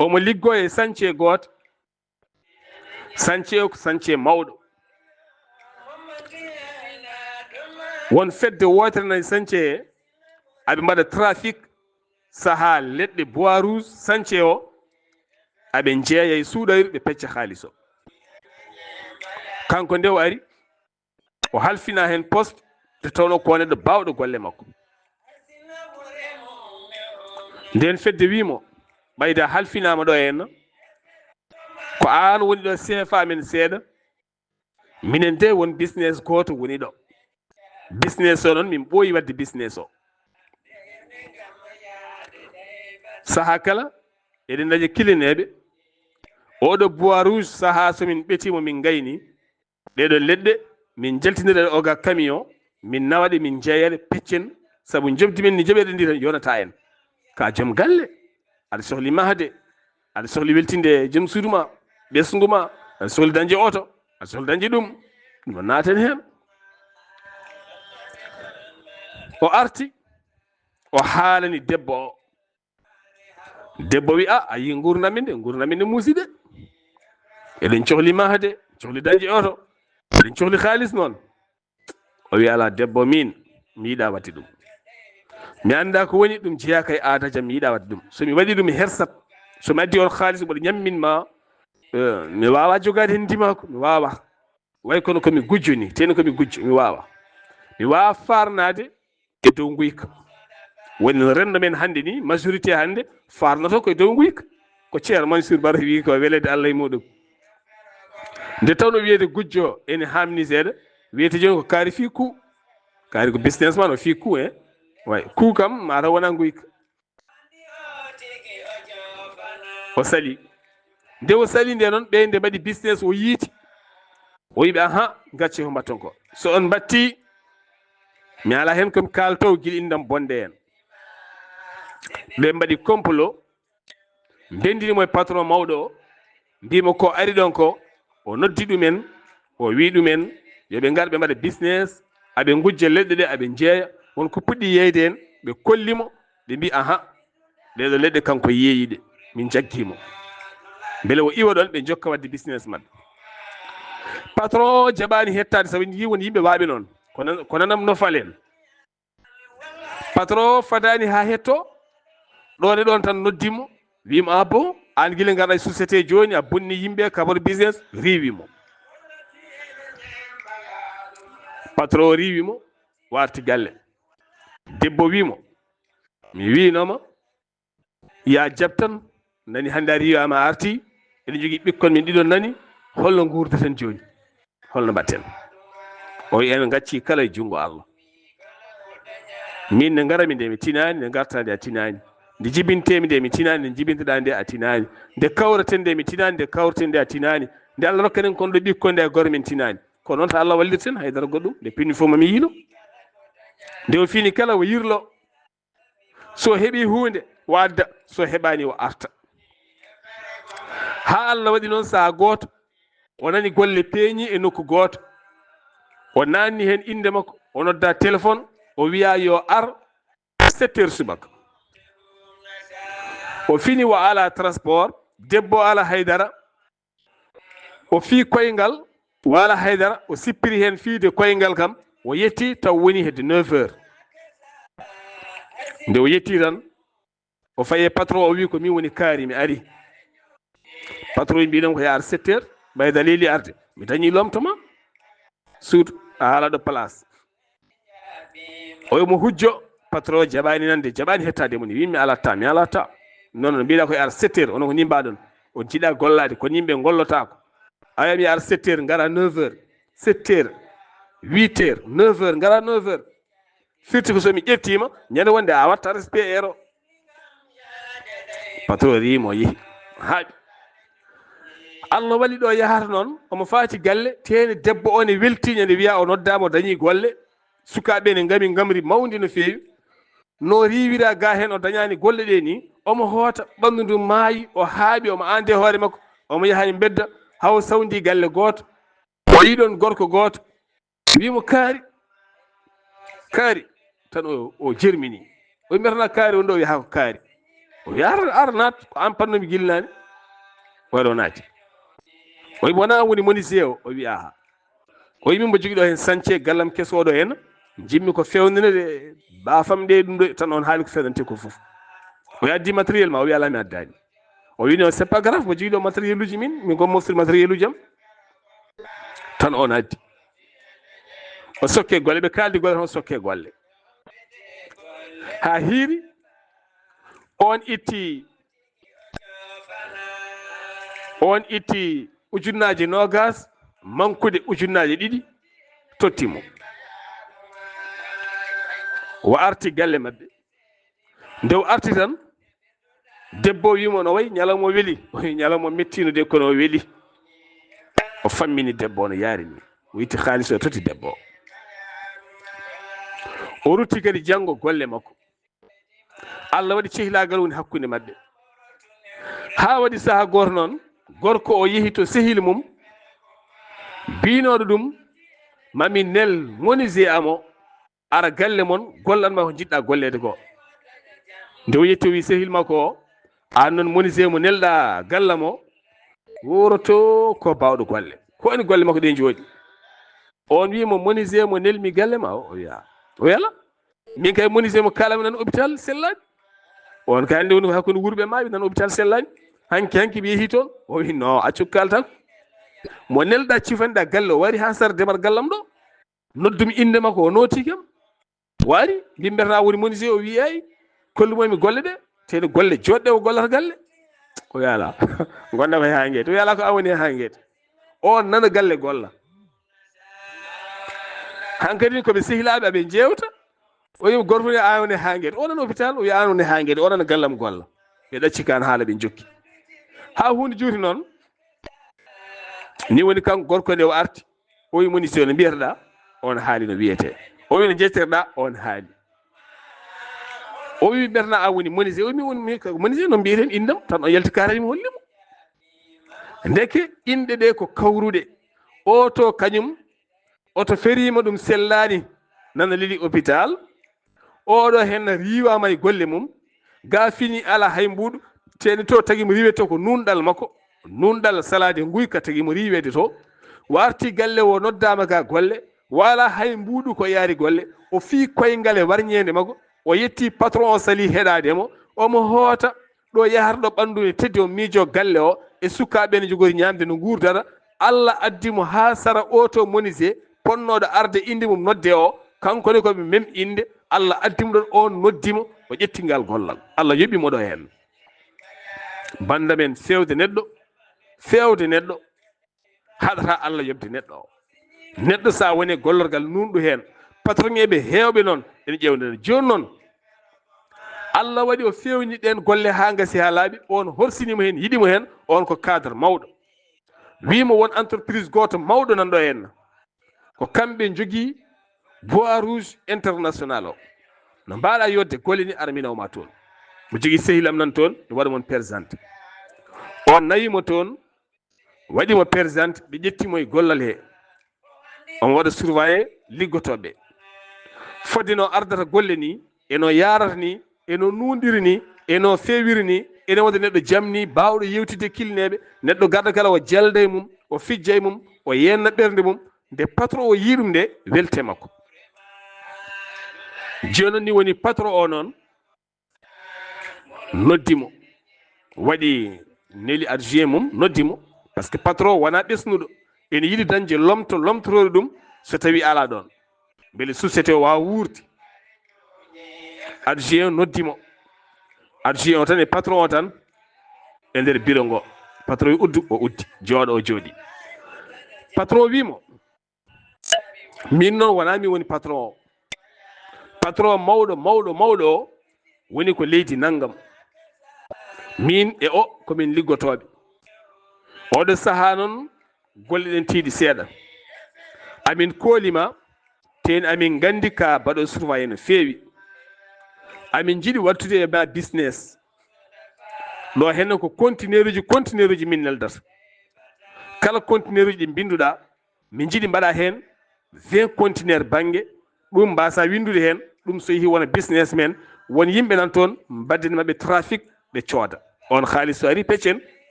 Omo liggoo e sance gooto. Sance o ko sance mawɗo. Won fedde wootere nani sance he, aɓe mbaɗa trafic sahaa leɗɗe bois rouge sance o, aɓe njeeya e suuɗoyre, ɓe pecca haalis o. Kanko nde o ari, o halfina heen poste, nde tawnoo ko neɗɗo baawɗo golle makko. Nden fedde wii mo, "Ɓayda halfinaama ɗo henna, ko aan woni ɗo seefa men seeɗa. Minen de won business gooto woni ɗo. Business o noon min ɓooyi waɗde business o. Sahaa kala eɗen ndaña kilineeɓe. Oɗo bois rouge sahaa so min ɓetii mo min ngayni, ɗeɗo leɗɗe min jaltinira e oga camion, min nawaɗe, min jeeyaɗe peccen, sabu jobdi men ni joɓeɗe ndi tan yonata en. Ka joom galle, aɗa sohli mahde, aɗa sohli weltinde joom suudu ma, ɓesngu ma, aɗa sohli dañde oto, aɗa sohli dañde ɗum. Ɗum no naaten heen. O arti, o haalani debbo o. Debbo wi, "A, a yi ngurndan min de, ngurndan min de muusi de. Eɗen cohli mahde, cohli dañde oto, eɗen cohli haalis noon." O wi, "Alaa debbo, min, mi yiɗaa waɗde ɗum. Mi anndaa ko woni ɗum, jeyaaka e aada jam, mi yiɗaa waɗde ɗum. So mi waɗi ɗum, mi hersat. So mi addi on haalis, mboɗo ñammin ma, eh, mi waawaa jogaade heen ndimaagu, mi waawaa. Way kono ko mi gujjo ni, teni ko mi gujjo, mi waawaa. Mi waawaa faarnaade e dow nguyka." Woni no renndo men hannde ni, majorité hannde faarnoto ko e dow nguyka. Ko Ceerno Mansour Bara wi ko weleede Allah e muɗum. Nde tawno wiyeede gujjo ene haamni seeɗa, wiyete jooni ko kaari fii kuu. Kaari ko businessman o fii kuu, eh? Way, kuu kam, mataw wona nguyka. O sali. Nde o sali nde noon, ɓe nde mbaɗi business, o yiiti. O wiɓe, "Aha, gacce ko mbatton ko. So on mbatti, mi alaa heen ko mi kaalto, gila inndam bonde en." Ɓe mbaɗi complot, ndenndini mo e patron mawɗo o, mbii mo ko ari ɗon ko, o noddi ɗumen, o wii ɗumen, yo ɓe ngar ɓe mbaɗa business, aɓe ngujja leɗɗe ɗe, aɓe njeeya, won ko puɗɗi yeeyde heen, ɓe kolli mo, ɓe mbii, "Aha, ɗee ɗoo leɗɗe kanko yeeyi ɗe, min jaggii mo." Mbele o iwa ɗoon, ɓe njokka waɗde business maɓɓe. Patron o jaɓaani hettaade, sabu yii won yimɓe waaɓe noon, ko nan-, ko nanam nofal en. Patron o fadaani haa hettoo, ɗoon e ɗoon tan noddi mo, wii mo, "Ah bon, aan gila ngarɗaa e société jooni, a bonni yimɓe, kaɓor business," riiwi mo. Patron o riiwi mo, o arti galle. Debbo wii mo, "Mi wiinoo ma, yaa jaɓ tan, nani hannde a riiwaama a arti, eɗen njogii ɓikkon men ɗiɗon nani, holno nguurdeten jooni? Holno mbaɗten?" O wi'i, "En ngaccii kala e junngo Allah. Min nde ngarami nde mi tinaani, nde ngartaa nde a tinaani. Nde jibinteemi nde mi tinaani, nde jibintoɗaa nde a tinaani. Nde kawreten nde mi tinaani, nde kawreten nde a tinaani. Nde Allah rokkanen kon ɗo ɓikkon nde a goro men tinaani. Ko noon ta Allah wallirten, haydara goɗɗum, nde pinmi fof mami yiilo." Nde o fini kala o yirlo. So heɓii huunde, o adda. So heɓaani, o arta. Haa Allah waɗi noon sahaa gooto, o nani golle peeñi e nokku gooto. O naanni heen innde makko, o nodda téléphone, o wiya yo ar sept heures subaka. O fini, o alaa transport, debbo alaa haydara. O fii koyngal, o alaa haydara, o sippiri heen fiide koyngal kam, o yetti taw woni hedde neuf heures. Nde o yetti tan, o fayi e patron o, o wii, "Ko min woni kaari, mi ari." Patron mbii ɗum ko yaar sept heures, ɓay dalili arde. Mi dañi lomto ma. Suudu, a alaa ɗo place. O wi mo hujjo, patron jaɓaani nande, jaɓaani hettaade mo ni. Wi, "Mi alaa ta, mi alaa ta." Non, non, mbiɗa ko yaar sept heures, onon ko ni mbaɗon. On jiɗa gollaade, ko yimɓe ngollotaako. A wiya mi yaar sept heures, ngara neuf heures, sept heures, huit heures, neuf heures, ngara neuf heures. Firti ko so mi ƴettiima, ñande wonde a watta respect ero. Patron riimo, yehi, haaɓi. Allah wali ɗo yahata noon, omo faati galle, teeni debbo o ne weltii, ñande wiya o noddaama, o dañii golle. Sukaaɓe ne ngami ngamri mawndi no feewi. No riiwira ga heen o dañaani golle ɗe ni, omo hoota, ɓanndu ndu maayi, o haaɓi, omo aande hoore makko, omo yaha e mbedda, hawo sawndi galle gooto. O yiɗon gorko gooto. Wii mo, "Kaari, kaari." Tan o, o jermini. O wi, "Mbeɗa nana kaari wonde?" O wi, "Haa ko kaari." O wi, "Ar, ar naat, ko aan pannomi gilnaani." Waɗo naati. O wi, "Wona woni menuisier o?" O wi, "Aha." O wi, "Min mbo jogiɗo heen sance, gallam keso ɗo heen. Jimmi ko fewndene ɗe, baafam ɗe, ɗum ɗo." Tan on haali ko fewnante ko fof. O wi, "Addi matériel ma?" O wi, "Alaa, mi addaani." O wi, "Non, c'est pas grave, mbo jogiɗo matériel uji min, min ko moftir matériel uji am." Tan on addi. O sokke golle, ɓe kaaldi golle tan, o sokke golle. Haa hiiri, on itti, on itti ujunnaaje noogas, mankude ujunnaaje ɗiɗi, totti mo. O arti galle maɓɓe. Nde o arti tan, debbo o wii mo, "No wayi, ñalawma o weli?" O wii, "Ñalawma mettiino de, kono o weli." O fammini debbo o, no yaarini. O itti haalis o, totti debbo o. O rutti kadi janngo golle makko. Allah waɗi cehlaagal woni hakkunde maɓɓe. Haa waɗi sahaa gooto noon, gorko o yehi to sehil mum, biynooɗo ɗum, "Mami nel menuisier am o, ara galle mon, gollan ma ko njiɗɗa golleede ko." Nde o yetti, o wi sehil makko o, "Aan noon menuisier mo nelɗa gallam o, wuuroto ko baawɗo golle." Ko woni golle makko ɗe njooɗi. On wi mo, "Menuisier mo nelmi galle ma o?" O wiya, o wiya, "Ala. Min kay menuisier mo kaalami nan hôpital sellaani." On kay anndi woni ko hakkunde wuurɓe maaɓe nan hôpital sellaani. "Hanki, hanki mi yehi toon." O wi, "No, accu ko kaaltan. Mo nelɗa cifanɗa galle o wari haa sara demal gallam ɗo. Noddumi innde makko, o nooti kam. Wari, mbimbetana woni menuisier?" O wi, "Eey, kollumomi golle ɗe. Teni golle jooɗɗe o gollata galle." O wiya, "Ala, gonda ko e haa ngeet." O wiya, "Ala, ko an woni e haa ngeet. O nana galle golla." Hankadi ko ɓe sehilaaɓe, aɓe njeewta. O wi, "Gorko ne an woni e haa ngeet. O nana hôpital." O wi, "An woni e haa ngeet. O nana gallam golla." Ɓe ɗacci kan haala, ɓe njokki. Haa huunde juuti noon, ni woni kanko gorko nde o arti. O wi, "Menuisier no mbiyeteɗa?" On haali no wiyete. O wi, "No njetteteɗa?" On haali. O wi, "Mbiyetena an woni menuisier?" O wi, "Mi woni mi ko menuisier no mbiyeten inndam." Tan o yalti kaarani mo, holli mo. Ndeke inɗe ɗe ko kawruɗe. O to kañum, o to feriima ɗum sellaani, nana leli hôpital. Oɗo henna riiwaama e golle mum. Ga fini ala hay mbuuɗu. Teni to tagi mo riiwete ko nuunɗal makko. Nuunɗal salaade nguyka tagi mo riiweede to. O arti galle o noddaama ga golle. Wala hay mbuuɗu ko yaari golle. O fii koyngal e warñeende makko. O yetti patron o sali heɗaade mo. Omo hoota ɗo yaharɗo ɓanndu ne teddi, o miijo galle o e sukaaɓe ne njogori ñaamde no nguurdata. Allah addi mo haa sara o to menuisier ponnooɗo arde innde mum nodde o. Kanko ne ko ɓe mem innde. Allah addi mo ɗon, on noddi mo, o ƴetti ngal gollal. Allah yoɓi mo ɗo heen. Bannda men, feewde neɗɗo, feewde neɗɗo, haɗata Allah yoɓde neɗɗo o. Neɗɗo, so a woni e gollorgal nuunɗo heen, patronŋeeɓe heewɓe noon ene ƴeewndena. Jooni noon, Allah waɗi o feewni ɗeen golle haa ngasi haa laaɓi, on horsini mo heen, yiɗi mo heen, on ko cadre mawɗo. Wii mo won entreprise gooto mawɗo nan ɗo heen. Ko kamɓe njogii Bois Rouge International o. No mbaaɗa yodde golle ni, ara mi nawa ma toon. Mo jogii sehil am nan toon, mi waɗa mon présente. On nawi mo toon, waɗi mo présente, ɓe ƴetti mo e gollal he. Omo waɗa surveiller liggotooɓe. Fodde no ardata golle ni, e no yaarata ni, e no nuunɗiri ni, e no feewiri ni, ene wonde neɗɗo jamni, baawɗo yewtidde kilneeɓe, neɗɗo garɗo kala o jalda e mum, o fijja e mum, o yeenna ɓernde mum. Nde patron o yii ɗum nde, welte makko. Jooni noon ni woni patron o noon, noddi mo, waɗi neli adjoint mum, noddi mo, parce que patron wonaa ɓesnuɗo, ene yiɗi dañde lomto, lomtotooɗo ɗum so tawi alaa ɗoon, mbele société o waawa wuurde. Adjoint o noddi mo, adjoint o tan e patron o tan e nder bureau ngo. Patron wi, "Uddu," o uddi, "Jooɗo," o jooɗi. Patron wi mo, "Min noon wonaa min woni patron o. Patron mawɗo, mawɗo, mawɗo o woni ko leydi nanngam. Min e o ko min liggotooɓe. Oɗo sahaa noon golle ɗen tiiɗi seeɗa. Amin kooli ma, teen amin nganndi ka mbaɗo surveiller no feewi. Amin njiɗi wattude e ma business. Ɗo henne ko conteneuruji, conteneuruji min neldata. Kala conteneuruji ɗi mbinnduɗaa, min njiɗi mbaɗa heen vingt conteneur bannge, ɗum mbasa winndude heen, ɗum so yehi wona businessmen, won yimɓe nan toon, mbaddani maɓɓe trafic, ɓe cooda. On haalis so ari, peccen,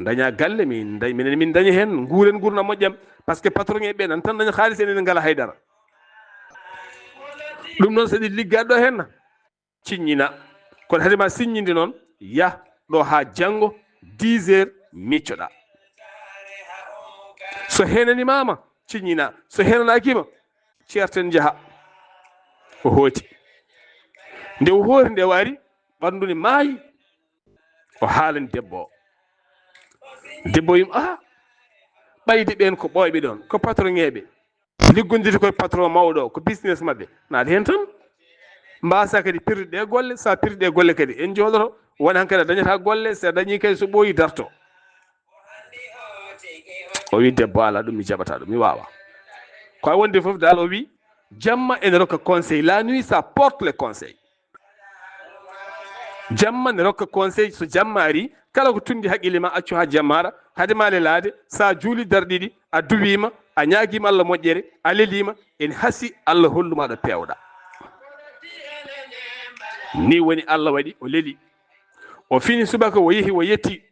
daña galle, min da-, minen min daña heen, nguuren nguurndam moƴƴam, parce que patron e ɓe nan tan daña haalis, enen en ngala haydara." Ɗum noon, so ɗi liggaɗo heen, ciññina. Kono hade ma siññinde noon, yah ɗo haa janngo dix heures, miccoɗa. So henanimaama, ciññina. So henanaakima, ceerten njaha. O hooti. Nde o hooti, nde o ari, ɓanndu ne maayi. O haalani debbo o. Debbo o wiima, "Aha, ɓayde ɓeen ko ɓooyɓe ɗoon, ko patronŋeeɓe. Liggondirde koye patron mawɗo o, ko business maɓɓe. Naata heen tan. Mbasa kadi pirde ɗe golle, so a pirde ɗe golle kadi, en njooɗoto. Woni hankadi a dañata golle, so a dañi kadi so ɓooyi darto." O wi, "Debbo, alaa ɗum, mi jaɓata ɗum, mi waawa. Ko a wonde fof dal," o wi, Jamma ene rokka conseil. La nuit, ça porte les conseils. Jamma ne rokka conseil. So jamma ari, kala ko tundi haqqille ma, accu ha jamma ara. Hade ma lelaade, sa juuli darɗe ɗiɗi, a duwima, a ñaagima Allah moƴƴere, a lelima, en hasi Allah holluma ɗo pewɗa. Ni woni Allah waɗi, o leli. O fini subaka, o yehi, o yetti.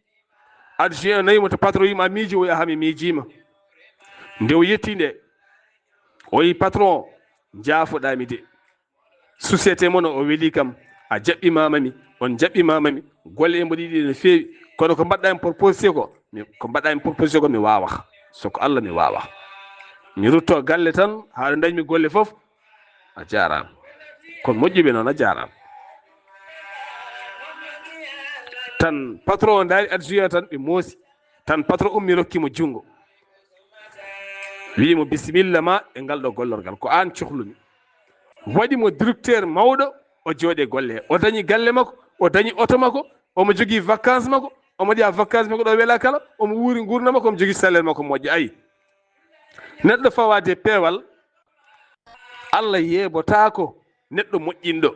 Adjoint nawi mo to patron, wima miiji, o yaha mi miijima. Nde o yetti nde, o yi patron, jaafoɗami de. Société mon o weli kam, a jaɓɓi mamami, on jaɓɓi mamami, golle e mboɗi ɗi no feewi, kono ko mbaɗɗami proposé ko, mi, ko mbaɗɗami proposé ko mi wawa. So ko Allah mi wawa. Mi rutto galle tan, haɗo dañmi golle fof, a jarama. Kon moƴƴuɓe noon, a jarama. Tan patron o daari adjoint tan, ɓe moosi. Tan patron ummi rokki mo junngo. Wi'i mo, "Bisimilla ma e ngal ɗo gollorgal. Ko aan cohlumi." Waɗi mo directeur mawɗo, o jooɗe golle he. O dañi galle makko, o dañi oto makko, omo jogii vacances makko, omo jeyaa vacances makko ɗo wela kala, omo wuuri nguurndam makko, omo jogii salaire makko moƴƴo. Ayi, neɗɗo fawaade peewal, Allah yeebotaako neɗɗo moƴƴinɗo.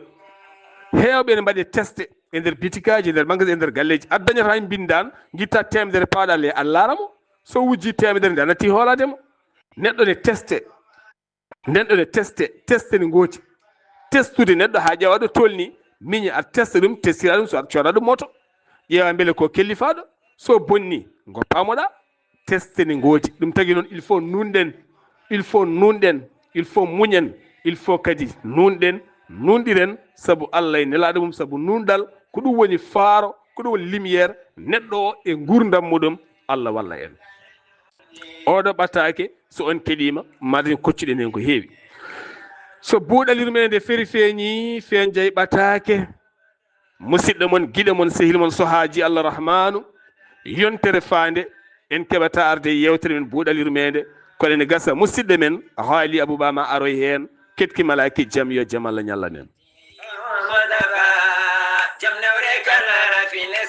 Heewɓe ene mbaɗe teste e nder bitikaaji, e nder magasin, e nder galleeji. A dañata hay mbinndaan, ngitta teemedere, pawaɗa le, a laara mo. So wujji teemedere, nde a natti hoolaade mo. Neɗɗo ne teste. Nden ɗo ne teste, teste ne ngooti. Testude neɗɗo haa ƴeewa ɗo tolni, miña, a testa ɗum, testira ɗum, so a cooda ɗum moto. Ƴeewa mbele ko kellifaaɗo. So bonni, ngo pamoɗa. Teste ne ngooti. Ɗum tagi noon, il faut nunɗen, il faut nunɗen, il faut muñen, il faut kadi nunɗen, nunɗiren, sabu Allah e nelaaɗo mum, sabu nunɗal, ko ɗum woni faaro, ko ɗum woni lumière neɗɗo o e nguurndam muɗum. Allah walla en. Oɗo ɓataake, so on keɗiima, mataw koccuɗen heen ko heewi. So buuɗal yurmeende feri feeñi, feenjay ɓataake. Musidɗo mon, giɗo mon, sehil mon, sohaaji Allah Rahmaanu, yontere faande, en keɓata arde e yeewtere men buuɗal yurmeende. Kono ene gasa musidɗo men, Haali Abuba ma aroy heen, ketki malaaki jam, yo jam Allah ñalla men. Jam nawre kala rafine